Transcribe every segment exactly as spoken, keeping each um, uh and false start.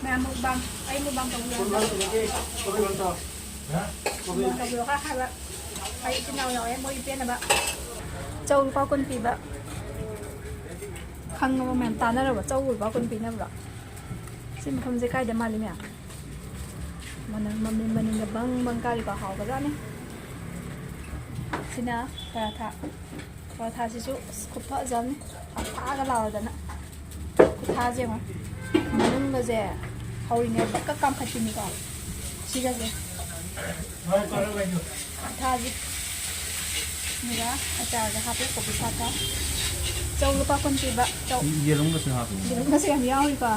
ꯃꯌꯥꯝ ꯃꯨꯛꯕꯥꯡ, ꯑꯩ ꯃꯨꯛꯕꯥꯡ ꯇꯧꯕꯤꯔꯣ꯫ ꯃꯨꯛꯕꯥꯡ ꯇꯧꯕꯤꯔꯣ ꯈꯔ ꯍꯥꯏꯕ꯫ ꯑꯩ ꯏꯆꯤꯟ ꯏꯅꯥꯎ ꯌꯥꯎꯋꯦ, ꯃꯣꯏꯒꯤ ꯄꯦꯟꯅꯕ꯫ ꯆꯧ ꯂꯨꯄꯥ ꯀꯨꯟ ꯄꯤꯕ꯫ ꯈꯪꯉꯕ ꯃꯌꯥꯝ, ꯇꯥꯟꯅꯔꯕ? ꯆꯧ ꯂꯨꯄꯥ ꯀꯨꯟ ꯄꯤꯅꯕ꯭ꯔꯣ? ꯁꯤ ꯃꯐꯝꯁꯦ ꯀꯥꯏꯗ ꯃꯥꯜꯂꯤ ꯃꯌꯥꯝ? ꯃꯅꯝ, ꯃꯅꯤꯟ, ꯃꯅꯤꯟꯒ ꯕꯪ ꯕꯪ ꯀꯥꯔꯤꯀꯣ, ꯍꯥꯎꯕꯖꯥꯠꯅꯤ꯫ ꯁꯤꯅ ꯄꯔꯥꯊꯥ꯫ ꯄꯔꯥꯊꯥꯁꯤꯁꯨ ꯑꯁ, ꯈꯨꯐꯖ ꯑꯃꯅꯤ꯫ ꯊꯥꯒ ꯂꯥꯎꯔꯗꯅ꯫ ꯈꯨꯊꯥꯁꯦ ꯌꯦꯡꯉꯣ꯫ ꯃꯅꯨꯡꯒꯁꯦ ꯍꯧꯔꯤꯉꯩ ꯕꯛꯀ ꯀꯥꯝꯈꯠꯄꯤꯅꯤꯀꯣ꯫ ꯁꯤꯒꯁꯦ꯫ ꯈꯨꯊꯥꯁꯦ꯫ ꯁꯤꯒ ꯑꯆꯥꯔꯒ ꯍꯥꯞꯄꯦ, ꯀꯣꯕꯤ ꯁꯥꯛꯀ꯫ ꯆꯧ ꯂꯨꯄꯥ ꯀꯨꯟ ꯄꯤꯕ ꯆꯧ꯫ ꯌꯦꯔꯨꯝꯒꯁꯨ ꯍꯥꯞꯄꯤ꯫ ꯌꯦꯔꯨꯝꯒꯁꯨ ꯌꯥꯝ ꯌꯥꯎꯔꯤꯀꯣ꯫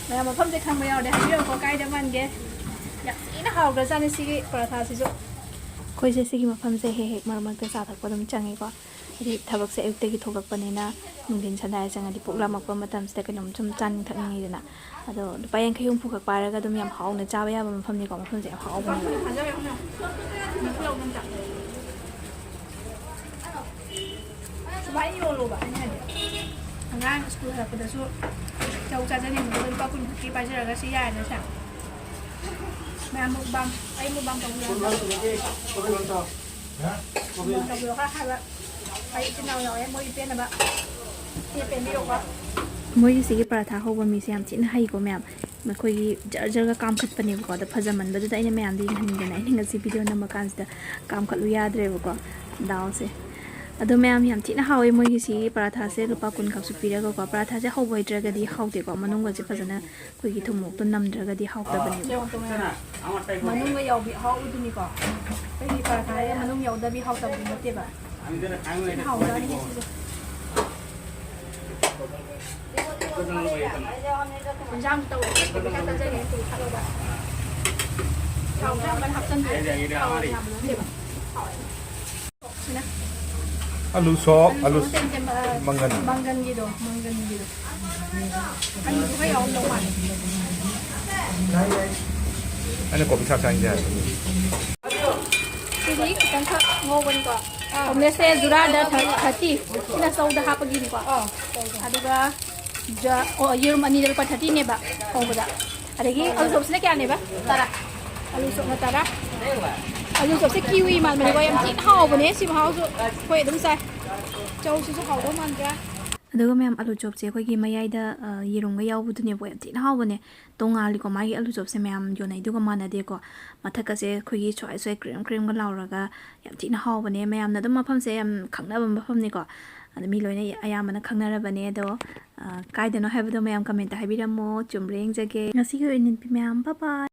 ꯃꯌꯥꯝ ꯃꯐꯝꯁꯦ ꯈꯪꯕ ꯌꯥꯎꯔꯗꯤ ꯍꯥꯏꯕꯤꯔꯛꯎꯀꯣ, ꯀꯥꯏꯗ ꯃꯥꯟꯒꯦ? ꯌꯥꯝ ꯊꯤꯅ ꯍꯥꯎꯈ꯭ꯔꯖꯥꯠꯅꯤ ꯁꯤꯒꯤ ꯄꯔꯥꯊꯥꯁꯤꯁꯨ꯫ ꯑꯩꯈꯣꯏꯁꯦ ꯁꯤꯒꯤ ꯃꯐꯝꯁꯦ ꯍꯦꯛ ꯍꯦꯛ ꯃꯔꯛ ꯃꯔꯛꯇ ꯆꯥ ꯊꯛꯄ ꯑꯗꯨꯝ ꯆꯪꯉꯤꯀꯣ꯫ ꯍꯥꯏꯗꯤ ꯊꯕꯛꯁꯦ ꯑꯌꯨꯛꯇꯒꯤ ꯊꯣꯛꯂꯛꯄꯅꯤꯅ ꯅꯨꯡꯊꯤꯟ ꯁꯟꯗꯥꯏ ꯆꯪꯉꯗꯤ ꯄꯨꯛ ꯂꯥꯝꯃꯛꯄ ꯃꯇꯝꯁꯤꯗ ꯀꯩꯅꯣꯝ ꯁꯨꯝ ꯆꯥꯅꯤꯡ ꯊꯛꯅꯤꯡꯉꯤꯗꯅ꯫ ꯑꯗꯣ ꯂꯨꯄꯥ ꯌꯥꯡꯈꯩ ꯍꯨꯝꯐꯨꯈꯛ ꯄꯥꯏꯔꯒ ꯑꯗꯨꯝ ꯌꯥꯝ ꯍꯥꯎꯅ ꯆꯥꯕ ꯌꯥꯕ ꯃꯐꯝꯅꯤꯀꯣ, ꯃꯐꯝꯁꯦ ꯌꯥꯝ ꯍꯥꯎꯕꯅꯦꯕ꯫ ꯁꯨꯃꯥꯏꯅ ꯌꯣꯜꯂꯣꯕ ꯑꯩꯅ ꯍꯥꯏꯗꯤ꯫ ꯑꯉꯥꯡ ꯁ꯭ꯀꯨꯜ ꯍꯜꯂꯛꯄꯗꯁꯨ ꯆꯧ ꯆꯥꯖꯅꯤꯡꯕꯗꯣ ꯂꯨꯄꯥ ꯀꯨꯟ ꯈꯛꯀꯤ ꯄꯥꯏꯖꯔꯒ ꯁꯤ ꯌꯥꯔꯦꯅ ꯁꯦ꯫ ꯃꯌꯥꯝ ꯃꯨꯛꯕꯥꯡ, ꯑꯩ ꯃꯨꯛꯕꯥꯡ ꯇꯧꯕꯤꯔꯒ꯫ ꯃꯨꯛꯕꯥꯡ ꯇꯧꯕꯤꯔꯣ ꯈꯔ ꯍꯥꯏꯕ꯫ ꯑꯩ ꯏꯆꯤꯟ ꯏꯅꯥꯎ ꯌꯥꯎꯋꯦ, ꯃꯣꯏꯒꯤ ꯄꯦꯟꯅꯕ꯫ ꯁꯤ ꯄꯦꯟꯕꯤꯔꯣꯀꯣ꯫ ꯃꯣꯏꯒꯤ ꯁꯤꯒꯤ ꯄꯔꯥꯊꯥ ꯍꯧꯕ ꯃꯤꯁꯦ ꯌꯥꯝ ꯊꯤꯅ ꯍꯩꯀꯣ ꯃꯌꯥꯝ꯫ ꯃꯈꯣꯏꯒꯤ ꯖꯔ ꯖꯔꯒ ꯀꯥꯝꯈꯠꯄꯅꯦꯕꯀꯣ꯫ ꯑꯗꯣ ꯐꯖꯃꯟꯕꯗꯨꯗ ꯑꯩꯅ ꯃꯌꯥꯝꯗ ꯌꯦꯡꯍꯟꯅꯤꯡꯗꯅ ꯑꯩꯅ ꯉꯁꯤ ꯚꯤꯗꯤꯑꯣ ꯅꯝꯕ ꯀꯥꯟꯁꯤꯗ ꯀꯥꯝꯈꯠꯂꯨ ꯌꯥꯗ꯭ꯔꯦꯕꯀꯣ꯫ ꯗꯥꯜꯁꯦ꯫ ꯑꯗꯣ ꯃꯌꯥꯝ ꯌꯥꯝ ꯊꯤꯅ ꯍꯥꯎꯋꯦ ꯃꯣꯏꯒꯤ ꯁꯤꯒꯤ ꯄꯔꯥꯊꯥꯁꯦ ꯂꯨꯄꯥ ꯀꯨꯟ ꯈꯛꯁꯨ ꯄꯤꯔꯒꯀꯣ꯫ ꯄꯔꯥꯊꯥꯁꯦ ꯍꯧꯕ ꯍꯩꯇ꯭ꯔꯒꯗꯤ ꯍꯥꯎꯇꯦꯀꯣ꯫ ꯃꯅꯨꯡꯒꯁꯦ ꯐꯖꯅ ꯑꯩꯈꯣꯏꯒꯤ ꯊꯨꯝꯃꯣꯛꯇꯣ ꯅꯝꯗ꯭ꯔꯒꯗꯤ ꯍꯥꯎꯇꯕꯅꯦꯕ꯫ ꯃꯅꯨꯡꯗ ꯌꯥꯎꯕꯤ ꯑꯍꯥꯎꯕꯗꯨꯅꯤꯀꯣ꯫ ꯑꯩꯈꯣꯏꯒꯤ ꯄꯔꯥꯊꯥ ꯍꯥꯏꯔꯒ ꯃꯅꯨꯡ ꯌꯥꯎꯗꯕꯤ ꯍꯥꯎꯇꯕꯗꯤ ꯅꯠꯇꯦꯕ꯫ ꯊꯤꯅ ꯍꯥꯎꯖꯥꯠꯅꯤ ꯁꯤꯁꯨ꯫ ꯏꯟꯖꯥꯡ ꯇꯧꯋꯦ꯫ ꯄꯩꯁꯥ ꯆꯥꯖꯒꯦ ꯅꯠꯇꯦ, ꯈꯜꯂꯣꯕ꯫ ꯊꯥꯎꯁꯨ ꯌꯥꯝ ꯀꯟꯅ ꯍꯥꯞꯆꯟꯗꯦ꯫ ꯊꯥꯎ ꯌꯥꯝ ꯌꯥꯝꯕ ꯅꯠꯇꯦꯕ꯫ ꯁꯤꯅ ꯑꯂꯨ ꯁꯣꯛ, ꯑꯂꯨ ꯑꯂꯨ ꯁꯣꯛ ꯅꯠꯇꯦ, ꯅꯠꯇꯦ, ꯑ, ꯃꯪꯒꯟ꯫ ꯃꯪꯒꯟꯒꯤꯗꯣ, ꯃꯪꯒꯟꯒꯤꯗꯣ꯫ ꯑꯂꯨꯁꯨ ꯈꯔ ꯌꯥꯎꯔꯝꯗꯧ ꯃꯥꯜꯂꯦ꯫ ꯑꯩꯅ ꯀꯣꯕꯤ ꯁꯥꯛ ꯆꯥꯅꯤꯡꯗꯦ ꯍꯥꯏꯕ꯫ ꯁꯤꯗꯤ ꯈꯤꯇꯪꯈꯛ ꯉꯧꯕꯅꯤꯀꯣ꯫ ꯑꯥ꯫ ꯑꯣꯝꯂꯦꯠꯁꯦ ꯖꯨꯔꯥꯗ ꯊꯥꯔꯇꯤ꯫ ꯁꯤꯅ ꯆꯧꯗ ꯍꯥꯞꯄꯒꯤꯅꯤꯀꯣ꯫ ꯑꯥ꯫ ꯑꯗꯨꯒ ꯖ-, ꯑꯣ, ꯌꯦꯔꯨꯝ ꯑꯅꯤꯗ ꯂꯨꯄꯥ ꯊꯥꯔꯇꯤꯅꯦꯕ ꯍꯧꯕꯗ꯫ ꯑꯗꯒꯤ ꯑꯂꯨ ꯆꯣꯞꯁꯤꯅ ꯀꯌꯥꯅꯦꯕ? ꯇꯔꯥ꯫ ꯑꯂꯨ ꯆꯣꯞꯅ ꯇꯔꯥ꯫ ꯑꯂꯨ ꯆꯣꯞꯁꯦ ꯀꯤꯋꯤ ꯃꯥꯟꯕꯅꯤꯀꯣ, ꯌꯥꯝ ꯊꯤꯅ ꯍꯥꯎꯕꯅꯦ꯫ ꯁꯤ ꯃꯍꯥꯎꯁꯨ ꯑꯩꯈꯣꯏ ꯑꯗꯨꯝ ꯆꯥꯏ꯫ ꯆꯧꯁꯤꯁꯨ ꯍꯥꯎꯗꯧ ꯃꯥꯟꯗ꯭ꯔꯥ? ꯑꯗꯨꯒ ꯃꯌꯥꯝ, ꯑꯂꯨ ꯆꯣꯞꯁꯦ ꯑꯩꯈꯣꯏꯒꯤ ꯃꯌꯥꯏꯗ, ꯑ, ꯌꯦꯔꯨꯝꯒ ꯌꯥꯎꯕꯗꯨꯅꯦꯕ, ꯌꯥꯝ ꯊꯤꯅ ꯍꯥꯎꯕꯅꯦ꯫ ꯇꯣꯉꯥꯜꯂꯤꯀꯣ, ꯃꯥꯒꯤ ꯑꯂꯨ ꯆꯣꯞꯁꯦ ꯃꯌꯥꯝ ꯌꯣꯟꯅꯩꯗꯨꯒ ꯃꯥꯟꯅꯗꯦꯀꯣ꯫ ꯃꯊꯛꯀꯁꯦ ꯑꯩꯈꯣꯏꯒꯤ ꯁ꯭ꯋꯥꯏ ꯁ꯭ꯋꯥꯏ ꯀ꯭ꯔꯦꯝ ꯀ꯭ꯔꯦꯝꯒ ꯂꯥꯎꯔꯒ ꯌꯥꯝ ꯊꯤꯅ ꯍꯥꯎꯕꯅꯦ꯫ ꯃꯌꯥꯝꯅ ꯑꯗꯨꯝ ꯃꯐꯝꯁꯦ ꯌꯥꯝ ꯈꯪꯅꯕ ꯃꯐꯝꯅꯤꯀꯣ꯫ ꯑꯗꯣ ꯃꯤ ꯂꯣꯏꯅ ꯑꯌꯥꯝꯕꯅ ꯈꯪꯅꯔꯕꯅꯦ꯫ ꯑꯗꯣ, ꯑ, ꯀꯥꯏꯗꯅꯣ ꯍꯥꯏꯕꯗꯣ ꯃꯌꯥꯝ comment ꯍꯥꯏꯕꯤꯔꯝꯃꯣ, ꯆꯨꯝꯕ꯭ꯔꯥ ꯌꯦꯡꯖꯒꯦ꯫ ꯉꯁꯤꯒꯤ ꯑꯣꯏꯅꯗꯤ ꯃꯌꯥꯝ bye bye꯫